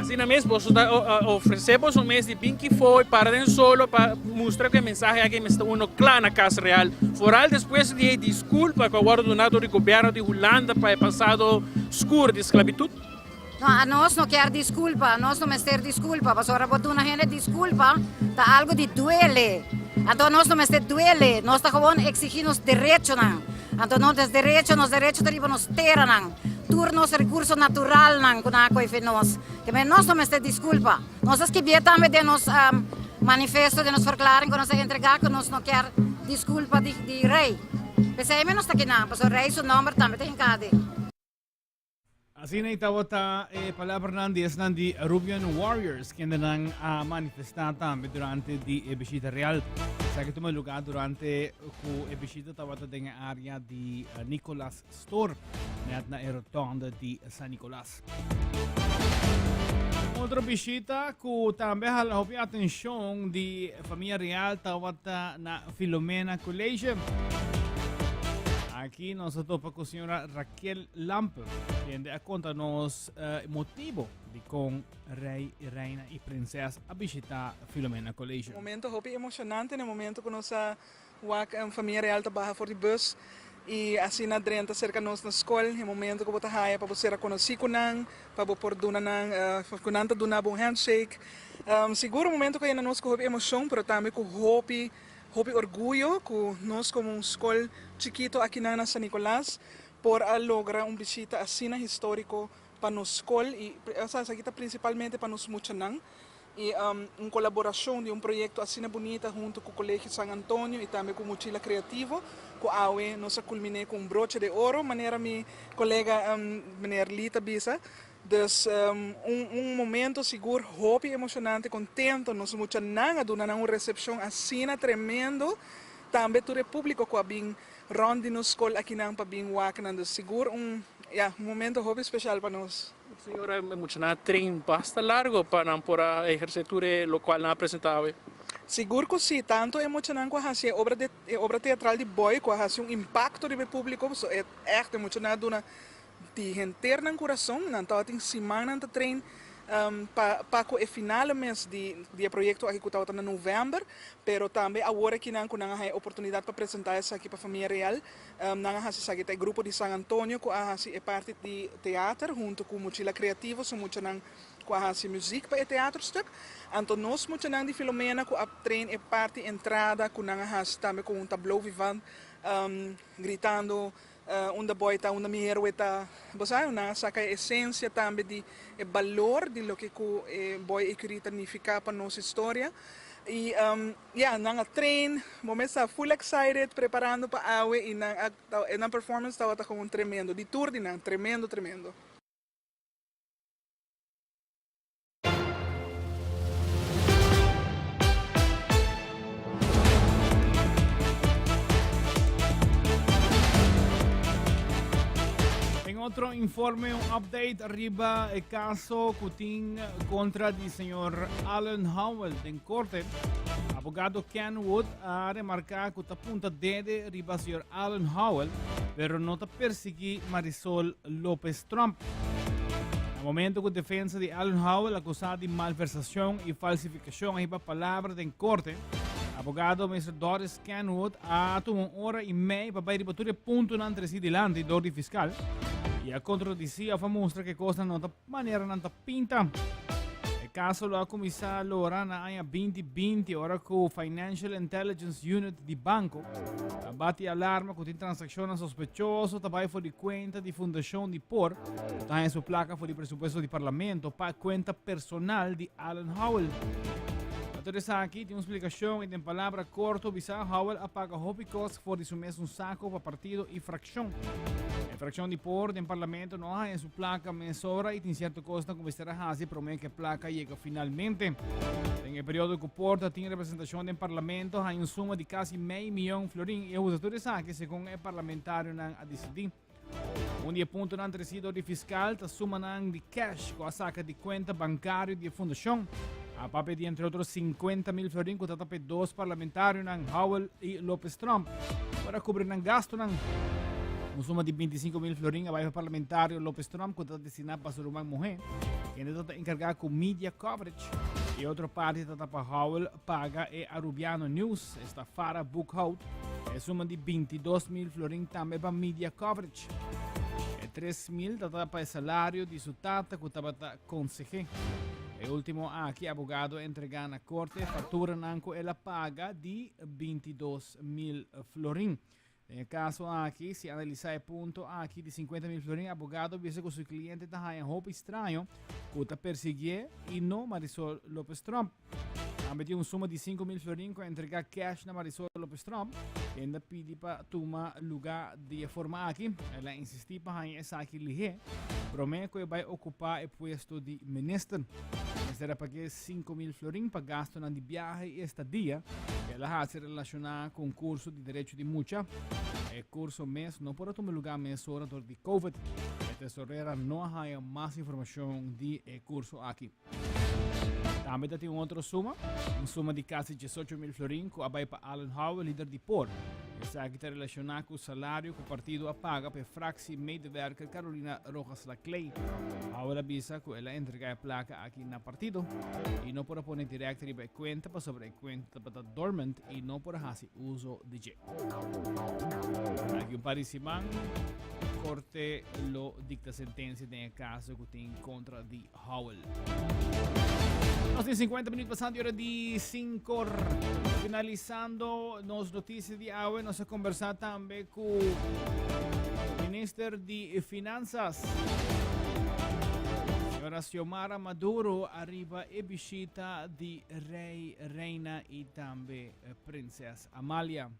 Asina mes boso ta ofrece boso mes di bin kifo y para den solo pa mustra cu e mensahe aki mester uno cla na Cas Real. Vooral despues di e disculpa cu a wordo duna door di gobierno di Hulanda pa e pasado scur di sclavitud. No, anos no kier disculpa, anos no mester disculpa, pasobra bo duna hende disculpa ta algo di duele. Anto anos no mester duele, nos ta gewoon exigi nos derechonan. Anto nos derecho, nos derecho ta riba nos teranan, tur nos recurso naturalnan cu nan a coge nos. Ke men nos no mester disculpa. Nos a skibié tambe den nos manifesto, den nos verklaring cu nos a entrega cu nos no kier disculpa di rey. P'esei mi nos ta kinan, pasobra rey su nomber tambe ta hincá aden. Asina ei tabata e palabranan di esnan di Arubian Warriors, kendenan a manifestá tambe durante di e bishita real. Esaki tuma lugá durante ku e bishita tabata den e área di eh, Nicolas Store, net na e rotonde di San Nicolas. Otro bishita ku tambe hala hopi atenshon di famia real tabata na Filomena College. Aki nos a topa ku señora Raquel Lampe, kende a konta nos eh, motibo di kon rei, reina i prinses a bishita Filomena College. Momento hopi emocionante na e momento cu nos a wak en famia real ta baha for di bus y asina drenta cerca nos na scol. E momento cu bo ta haya pa bo sera conoci cu nan, pa bo por duna nan, cu nan ta duna bo un handshake. Sigur un momento cu a yena nos cu hopi emocion pero tambe cu hopi hopi orguyo cu nos como un scol chikito akinan na San Nicolas por a logra un bishita asina historico pa nos scol y esaki ta principalmente pa nos muchanan y un colaboracion di un proyecto asina bunita hunto cu Colegio San Antonio y tambe cu Mochila Creativo cu awe nos a culmine cu un broche de oro manera mi colega meneer Lee ta bisa. Dus un un momento sigur hopi emocionante, contento, nos muchanan a duna nan un recepcion asina tremendo, tambe tur e publico cu a bin rond di nos scol akinan pa bin wak nan, dus sigur un ya un momento hopi special pa nos. Señora, e muchanan a train basta largo pa nan por a eherce tur e locual nan a presenta awe. Sigur cu si, tanto e muchanan cu a haci e obra de e obra teatral di Boy cu a haci un impacto riba e publico, pasobra e echt e muchanan a duna Di henter nan kurason, nan tabatin simannan ta train pa pa ku e finale mes di di e proyekto aki ku tabata na novèmber, pero tambe awor aki nan ku nan a haña e oportunidat pa presentá esaki pa famia real, nan a hasi esaki. Ta e grupo di San Antonio ku a hasi e parti di teater huntu ku Mochila Creativo, su muchanan ku a hasi muzik pa e teaterstuk. Anto nos muchanan di Filomena ku a train e parti entrada ku nan a hasi tambe ku un tableau vivant gritando Unda boy ta, unda mi héroe ta. Bo sa, nan a saca e esencia tambe di e balor di loke cu e Boy Ecury ta nifica pa nos historia. Y ya, nan a train, bo mes ta full excited preparando pa awe y nan a, nan performance tabata gewoon tremendo, di tur di nan, tremendo, tremendo. Den otro informe, un update riba e caso cu tin contra di señor Alan Howell den corte. Abogado Ken Wood a remarca cu ta punta dede riba señor Alan Howell, pero no ta persigui Marisol Lopez Trump. Na momento cu defensa di Alan Howell acusa di malversacion y falsificacion a hiba palabra den corte, abogado Mr. Doris Kenwood a tuma un ora y mei pa bay riba tur e puntonan treci dilanti door di fiscal y a contradici of a mustra cu e cosnan no ta manera nan ta pinta. E caso lo a cuminsa lora na aña 2020 ora cu Financial Intelligence Unit di banco a bati alarma cu tin transaccionnan sospechoso ta bay for di cuenta di fundacion di por cu ta haña su placa for di presupuesto di parlamento pa cuenta personal di Alan Howell. Pa tur esaki tin un splicacion y den palabra corto bisa Howell a paga hopi cos for di su mesun saco pa partido y fraccion. E fraccion di por den parlamento no a haña su placa mesora y tin cierto cosnan cu mester a haci prome cu e placa yega finalmente. Den e periodo cu por ta tin representacion den parlamento haña un suma di casi mei miyon florin y a usa tur esaki segun e parlamentarionan a dicidi. Un di e puntonan treci dor di fiscal ta sumanan di cash cu a saca di cuenta bancario di e fundacion. A papia di entre otro 50 mil florin cu ta ta p'e dos parlamentarionan Howell y Lopez Tromp por a cubri nan gastonan. Un suma di 25 mil florin a bai pa parlamentario Lopez Tromp cu ta destina pa su ruman muhe, kende ta ta encarga cu media coverage. E otro parti ta ta pa Howell paga e Arubiano News, esta Farah Boekhout. E suma di 22 mil florin tambe pa media coverage. E 3 mil ta ta pa e salario di su tata cu tabata consehe. E ultimo aki abogado a entrega na corte facturanan cu el a paga di 22 mil florin. Den e caso aki, si analisa e punto aki di 50 mil florin, abogado bisa cu su cliente ta haya hopi straño cu ta persiguié y no Marisol Lopez Tromp. Tambe tin un suma di 5.000 florin ku a entregá cash na Marisol Lopez Tromp, kende a pidi pa tuma lugá di e forma aki. El a insistí pa haña esaki lihé promé ku e bai okupá e puesto di minister. Mester a pag'é 5.000 florin pa gastunan di biahe i estadia ku el a hasi relashoná ku un kurso di derecho di mucha. E kurso mes no por a tuma lugá mesora dor di Covid. E tesorera no a haña mas informashon di e kurso aki. Tambe ta tin un otro suma, un suma di kasi 18.000 florin ku a bai pa Alan Howell, lider di por. Esaki ta relashoná ku salario ku partido a paga pa e fractie medewerker Carolina Rojas Laclay. Howell a bisa ku el a entregá e plaka aki na partido i no por a pone dirèkt riba e kuenta pasobra e kuenta tabata dormant i no por a hasi uso di dje. Aki un par di siman, korte lo dikta sentensia den e kaso ku tin kontra di Howell. Nos tin 50 minuut pasando ora di 5 Finalizando nos noticia di awe, nos a conversa tambe cu Minister di Finanzas, Señora Xiomara Maduro, arriba e bishita di Rey, Reina y tambe Prinses. Amalia.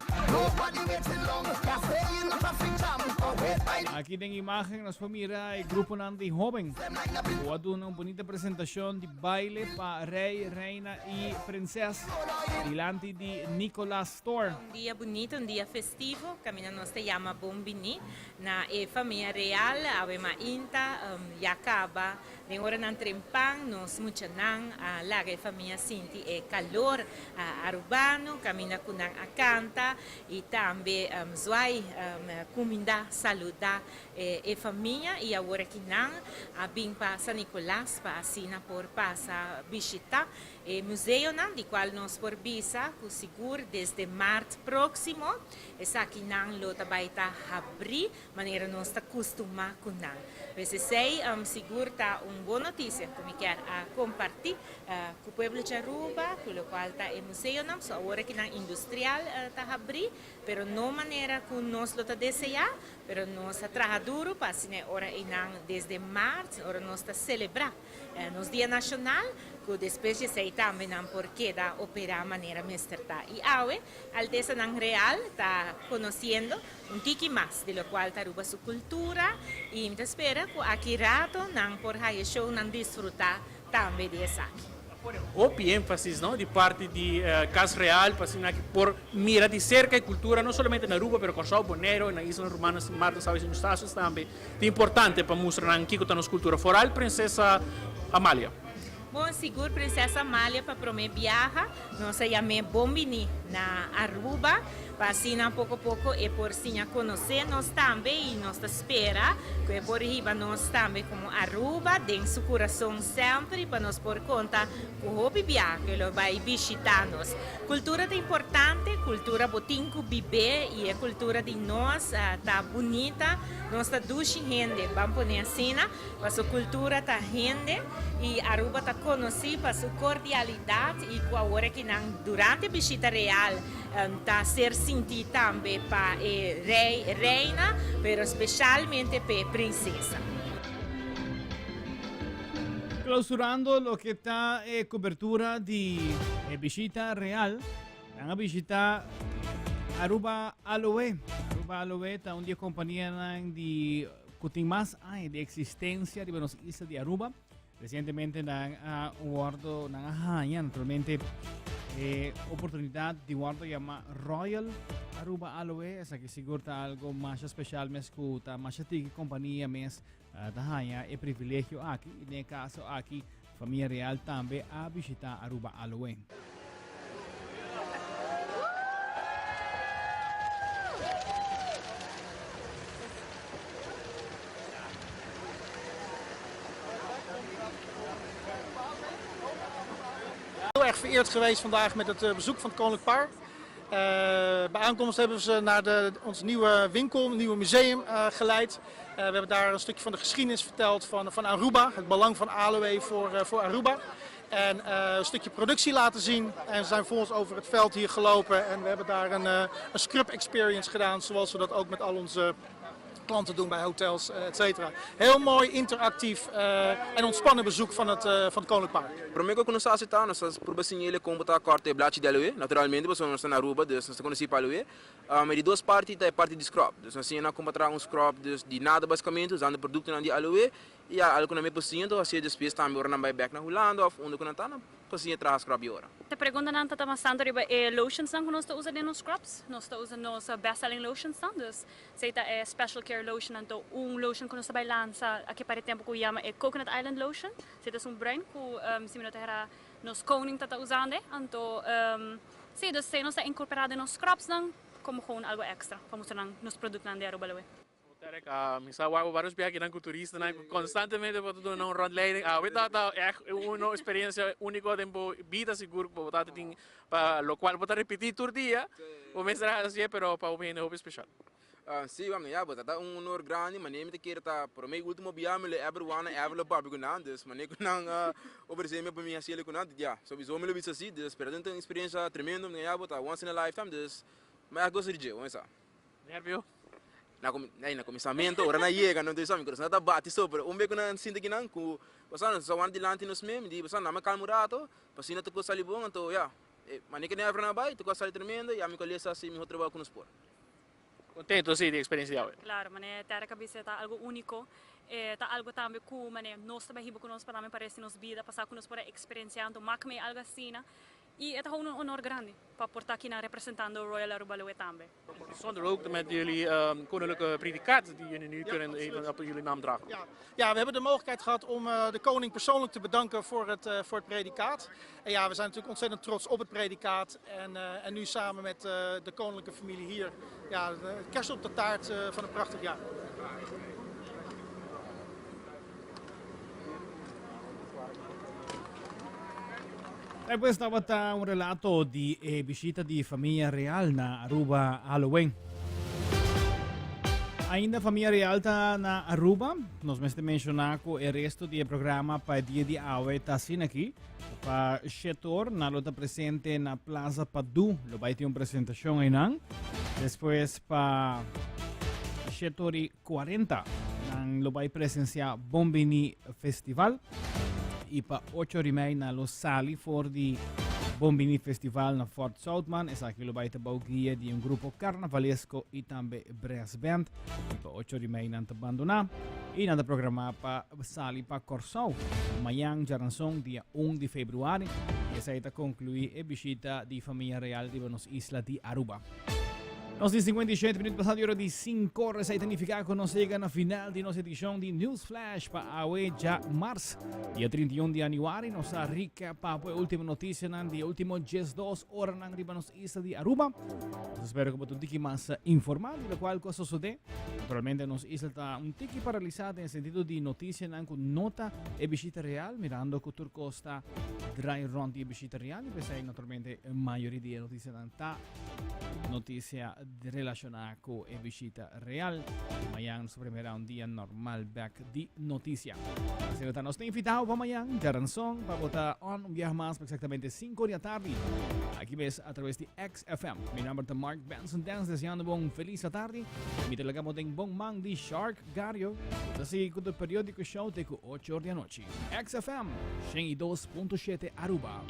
Aki den imagen nos por mira e gruponan di hoben ku a duna un bunita presentashon di baile pa rei, reina i prinses dilanti di Nicolas Store. Un dia bunita, un dia festivo, kaminda nos ta yama bon bini na e famia real. Awe mainta ya kaba Den oranan trempan nos muchanan a laga e famia sinti e kalor Arubano kaminda ku nan a kanta i tambe zwai kuminda saluda e famia i awor aki nan a bin pa San Nicolas pa asina por pasa bishita e museonan di kual nos por bisa ku sigur desde mart proksimo esakinan lo ta bai ta habri manera nos ta kustumá ku nan. Pues esei sigur ta un bon notisia ku mi kier a kompartí ku pueblo di Aruba, ku lokual ta e museonan. So awor aki nan industrial ta habrí, pero no manera ku nos lo ta deseá, pero nos a traha duru pa asina e ora einan desde mart, ora nos ta selebrá Nos dia nashonal, ku despues di esei tambe nan por keda operá manera mester ta. I awe, Altesanan Real ta konosiendo un tiki mas di lokual ta Aruba su kultura i mi ta spera ku aki rato nan por haya shownan disfrutá tambe di esaki. A pone hopi énfasis no di parti di Kas Real pa asina aki por mira di serka e kultura no solamente na Aruba pero Kòrsou, Boneiru i na Isla Rumanan Sint Maarten, Saba i Sint Eustatius tambe. Ta importante pa mustra nan kiko ta nos kultura, foral Prinsesa Amalia. Bon, sigur Prinsesa Amalia pa prome biaha nos a yam'é bon bini na Aruba pa asina poko poko e por siña konosé nos tambe i nos ta spera ku e por hiba nos tambe komo Aruba den su kurason semper i pa nos por konta ku hopi biaha ku e lo bai bishita nos. Kultura ta importante, kultura bo tin ku bib'é i e kultura di nos ta bunita. Nos ta dushi hende, ban pone asina, paso cultura ta hende y Aruba ta conoci pa su cordialidad y cu awor aki nan durante bishita real ta ser sinti tambe pa e rey, reina, pero specialmente p'e princesa. Clausurando loke ta e cobertura di e bishita real. Nan a bishita Aruba Aloe. Aruba Aloe ta un di e kompanianan di ku tin mas aña di eksistensia riba nos isla di Aruba. Resientemente nan a wordo, nan a haña naturalmente e oportunidat di wordo yama Royal Aruba Aloe. Esaki sigur ta algo masha special mes ku ta masha tiki kompania mes ta haña e privilegio aki i den e kaso aki Famia Real tambe a bishita Aruba Aloe. Heel erg vereerd geweest vandaag met het eh, bezoek van het Koninklijk Paar. Eh, bij aankomst hebben we ze naar de, ons nieuwe winkel, nieuwe museum eh, geleid. Eh, we hebben daar een stukje van de geschiedenis verteld van, van Aruba, het belang van aloe voor, eh, voor Aruba. En eh, een stukje productie laten zien. En zijn vervolgens over het veld hier gelopen. En we hebben daar een, een scrub experience gedaan, zoals we dat ook met al onze klanten doen bij hotels, et cetera. Heel mooi, interactief en ontspannen bezoek van het, van het Koninklijk Paar. Prome ku nos a aseptá, nos a purba siña el kon bo ta kòrta e blachi di aloe, naturalmente pasobra nos ta na Aruba, dus nos ta konosí pa aloe. E di dos parti ta e parti di scrub, dus nos a siña nan kon pa traha un scrub dus di nada basikamente usando produktonan di aloe i ya algu ku nan mi por siña, enton hasié despues tambe ora nan bai bèk na Hulanda òf unda ku nan ta, nan por siña traha scrub i ora. E preguntanan ta ta mas tanto riba e lotionsnan ku nos ta usa den nos scrubs. Nos ta usa nos best selling lotionsnan, dus esei ta e special care lotion anto un lotion ku nos ta bai lansa aki pa e tempu ku yama e coconut island lotion. Esei ta esun bruin ku si mi no ta hera nos koning ta ta usando e. Anto si, dus esei nos ta inkorporá den nos scrubsnan komo gewoon algu èkstra pa mustra nan nos produktonan di Aruba Loe. Derek, mi sa wak bo varios biaha kinan ku turistanan ku konstantemente bo ta duna nan un rondleiding. Awe ta ta ègt un eksperensia úniko den bo bida sigur ku bo ta tin pa lokual bo ta ripití tur dia. Bo mester a hasié pero pa un hende hopi speshal. Sí, wak, ya, bo ta ta un honor grandi, manera mi ta kere ta promé i último biaha mi lo ever wana ever lo papia ku nan, dus manera ku nan a ofresé mi pa mi hasié ku nan, ya, sowieso mi lo bisa sí, dus pero ta un eksperensia tremendo, ya, bo ta once in a lifetime, dus mi a gosa di dje, bo mester sa. Nervio? Na na na kuminsamentu ora nan yega nan ta mi kurason ta bati so pero un bes ku nan sinti kinan ku pasobra nos a wanta dilanti nos mes mi di pasobra nan a kalma un rato pa asina tur kos sali bon anto ya manera ku never nan a bai tur kos a sali tremendo i ami ku Alessa a hasi mihor trabou ku nos por. Kontento si di eksperensia di awe. Klaro, manera Terek a bisa e ta algu úniko, e ta algu tambe ku manera nos ta bai hiba ku nos pa tambe pa resti nos bida pasá ku nos por a eksperensiá anto mak mei algu asina i e ta un honor grandi pa por ta akinan representando Royal Aruba Loe tambe. Bijzonder ook met jullie koninklijke predicaat die jullie nu kunnen even op jullie naam dragen. Ja. Ja, we hebben de mogelijkheid gehad om de koning persoonlijk te bedanken voor het, voor het predicaat. En ja, we zijn natuurlijk ontzettend trots op het predicaat. En, en nu samen met de koninklijke familie hier, ja, de kers op de taart van een prachtig jaar. Despues tabata un relato di e bishita di famia real na Aruba Halloween. Ainda famia real ta na Aruba. Nos mester menciona cu e resto di e programa pa e dia di awe ta asina aki. Pa shetor nan lo ta presente na Plaza Padu. Lo bai tin un presentacion einan. Despues pa shetor y 40 nan lo bai presencia Bon Bini Festival. Y pa 8 or y mei nan lo sali for di Bon Bini Festival na Fort Zoutman. Esaki lo bai ta bou guia di un grupo carnavalesco y tambe brass band. Y pa 8 or y mei nan ta bandona y nan ta programa pa sali pa Corsou mayan djaranson dia 1 di februari. Y esai ta conclui e bishita di famia real riba nos isla di Aruba. Nos di 57 minuut pasado di ora di 5 ora. Esai ta nifica cu nos yega na final di nos edicion di News Flash pa awe djamars. Dia 31 di januari nos a recap pa e ultimo noticianan di e ultimo 12 oranan riba nos isla di Aruba. Nos ta spera cu bo ta un tiki mas informa di locual cu a sosode. Naturalmente nos isla ta un tiki paralisa den sentido di noticianan cu no ta e bishita real, mirando cu tur cos ta draai rond di e bishita real y pesey naturalmente mayoria di e noticianan ta Noticia relaciona cu e bishita real. Mayan nos ta primera un dia normal back di noticia. Asina ta nos ta invitado pa mayan, djaranson, pa bota on un biaha mas pa exactamente 5 di atardi. Aki mes a traves di XFM. Mi nomber ta Mark Benson Dance, deseando bo un feliz atardi. Mi ta laga bo den bon man di Shark Gario. Ta sigui cu de periodico show te cu 8 or di anochi. XFM, 102.7 Aruba.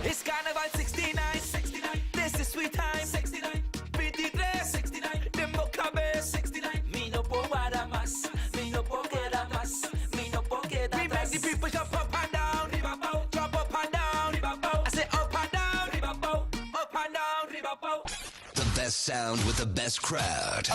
It's Carnival 69, 69. This is sweet time, 69. 23, 69. Den bo cabes, 69. Mi no por warda mas, mi no por keda mas, mi no por keda We make the people jump up and down, riba bou, jump up and down, riba bou. I say up and down, riba bou, up and down, riba bou. The best sound with the best crowd.